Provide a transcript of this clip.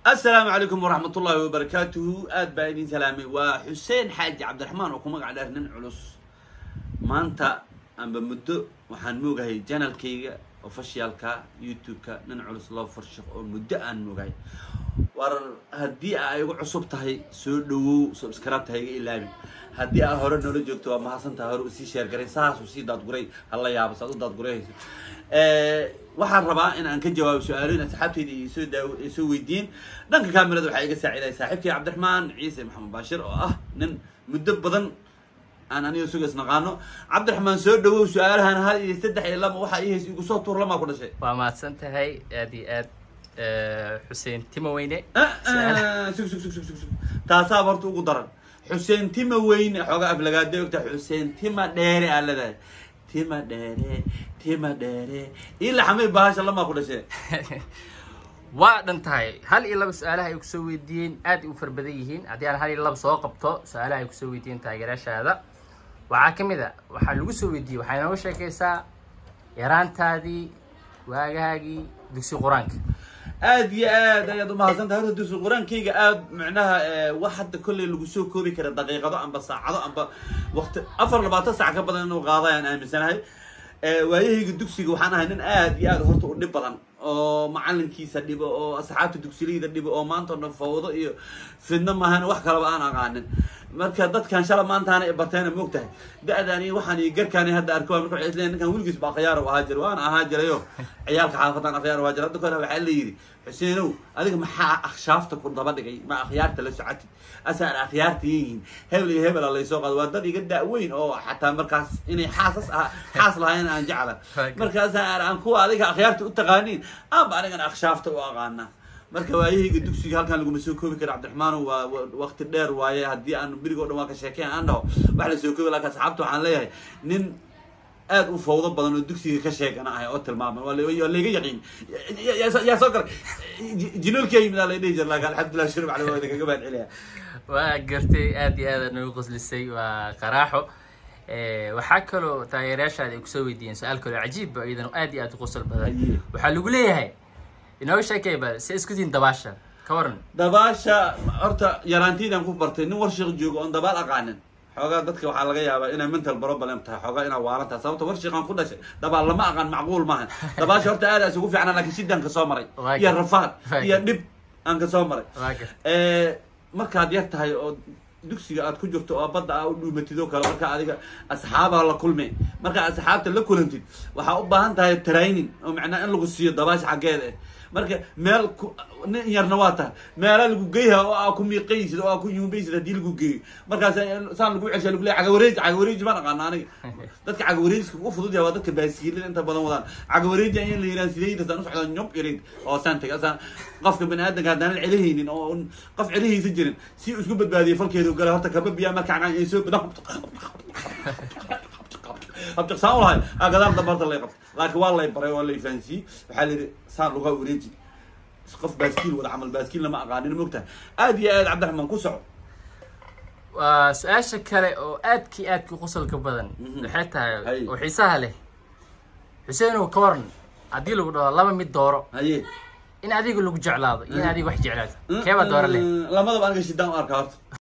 Asalaamu calaykum waraxmatullaahi wabarakaatuhu. Aad baa idin salaamay. Waa Xuseen Xaaji Cabdiraxmaan oo ku magac dheer Nin Culus. Maanta amba muddo waxaan moogahay channelkayga officialka YouTube-ka Nin Culus loo farshax oo muddo aan moogahay. War haddii ay igu cusub tahay, soo dhawow, subscribe tahay iga ilaabin. Haddii aad hore noola joogto, waa mahadsan tahay. Hore usii share garay, saas usii daadguray, hala yaabo saad u daadgurayhayso. Waxaan rabaa in aan ka jawaabo su-aalooyin asxaabteyda soo daa soo weydiiyeen. Dhanka kaamirada waxaa iga saaciday saaxiibkii Cabdiraxmaan Ciise Maxamed Baashir oo ah nin muddo badan aan aniga suga isnaqaano. Cabdiraxmaan, soo dhawow. Su-aalahan hal iyo saddex iyo laba waxaa ii haysa, igu soo tuur. Lamaa ku dhashay. Waa mahadsan tahay aad iyo aad, Xuseen Timoweyne. Sug, sug, sug, sug, sug, sug. Taasaaba horta ugu daran. Xuseen Tima Weyne xoogaa aflagaada ogta. Xuseen Tima Dheere aa leedahay. Tima Dheere, Tima Dheere ila xamay bahasha. Lamaa ku dhashay. Waa dhan tahay. Hal iyo laba su-aalaha ay kusoo weydiiyeen aad u fara badan yihiin. Haddii aan hal iyo laba soo qabto, su-aalaha ay kusoo weydiiyeen taageerayaashaada waxaa ka mid a, waxaa lagu soo weydiiyey, waxay nooga sheekaysaa yaraantaadii, waagahaagii dugsi qur-aanka. Aad iyo aad ayaad umahadsan tahay. Horta dugsi qur-aankayga aad macnaha wax hadda kolley lagu soo koobi kara daqiiqado amba saacado amba waqti 24 saac ka badan inuu qaado ayaan aaminsanahay. Waayahayga dugsiga waxaan ahay nin aad iyo aad horta u dhib badan oo macalinkiisa dhibo oo asxaabta dugsileyda dhibo oo maanta o dhan fawdo iyo fidno maahan wax kalaba aan aqaanin. Marka dadkan shala maantaana i barteena, moogtahay, da-daan iyo waxaan iyo garkaani hadda arko, marka waxay isleeyihin ninkan weligiis ba akhyaar u ahaa jira. Waana ahaa jirayo, ciyaalka xaafadaan akhyaar u ahaa jira. Hadda kahor waxaa la yidhi, "Xuseenow, adiga maxaa akhshaafta ku daba dhigay? Ma akhyaarta la socotid?" Asaan akhyaarta yihiin hebel iyo hebel a laysoo qaado. Waa dad iga da-weyn oo xataa markaas inay xaasas ah xaas lahayn aan jecla. Markaasaan aan kuwa adiga akhyaarta u taqaaniin amba anigana akhshaafta u aqaana. Marka waayahayga dugsiga halkan laguma soo koobi karo, Cabdiraxmaano, waa waqti dheer waaye. Haddii aan berigo dhan waa ka sheekeyn aan dhaho, wax la soo koobi. Laakiin asxaabta waxaan leeyahay nin aad u fawdo badan oo dugsiga ka sheegana ahay oo tilmaaman waa layga yaqiin. Yaa soo galay jinoolkiyaa yimid aa lay dhihi jira. Laakiin alxamdulillah, shurub cali waa kaga mahad celiya. Waa gartay, aad iyo aad nagu qoslisay, waa qaraaxo. Waxaa kaloo taageerayaashaada ay kusoo weydiiyeen su-aal kaloo cajiib ba iyadana aad iyo aad u qosol badan. Waxaa lagu leeyahay, inooga sheekay ba si isku tihiin dabaasha, ka waran? Dabaasha horta yaraantiydaan ku bartay. Nin Warshiq joogo oon dabaal aqaanin, xoogaa dadka waxaa laga yaabaa inay mental problem tahay, xoogaa inaa waalan tahay. Sababta Warshiqaan ku dhashay dabaal lama aqaan, macquul maaha. Dabaasha horta aad isugu fiicnaa, laakiin sidaan kasoo maray iyo rafaad iyo dhib aan kasoo maray. Markaad yar tahay oo dugsiga aad ku jirto oo badda aa u dhuumatid oo kale, marka adiga asxaabaa la kulme, markaa asxaabta la kulantid, waxaa u baahan tahay training oo macnaa in lagu siiyo dabaasha xaggeeda eh. Marka meel ku nin yarna waa tahay, meela lagu geyha oo aa ku miiqaysid oo aa ku yuumbaysid. Haddii lagu geeyo, markaas saan lagu cesha, lagu leeyahay cagawareej. Cagawareeji baan aqaana aniga. Dadka cagawareejiska ugu fudud yahay waa dadka baaskiilada inta badan wadaan. Cagawareeji in la yidhaha sidayda saan u socdaa nyob yareyd oo saan tagay. Asaan qofka bani aadamka haddaanan celihaynin oo qof celihaysa jirin, si uu isku badbaadiyay falkeedu galay. Horta kaba biyaa markaan ay soo badan habtiqsaan u lahay aa gadaal dambe horta lay qabto. Laakiin waa lay baray, waa lay fahansiiyey. Waxaa la yidhi saan lugaa wareeji, qof baaskiil wada camal. Baaskiil lama aqaanin, moogtahay. Aad iyo aad, Cabdiraxmaan, ku soco. Waa su-aasha kale oo aadkii aadkii qosolka badan waxay tahay oo xiisaha leh, Xuseenow, ka waran haddii lagu dhaho laba mid dooro: in adiga lagu jeclaado iyo in adiga wax jeclaato, keebaa dooro leh? Lamadaba aniga shidaan u arkaa horta.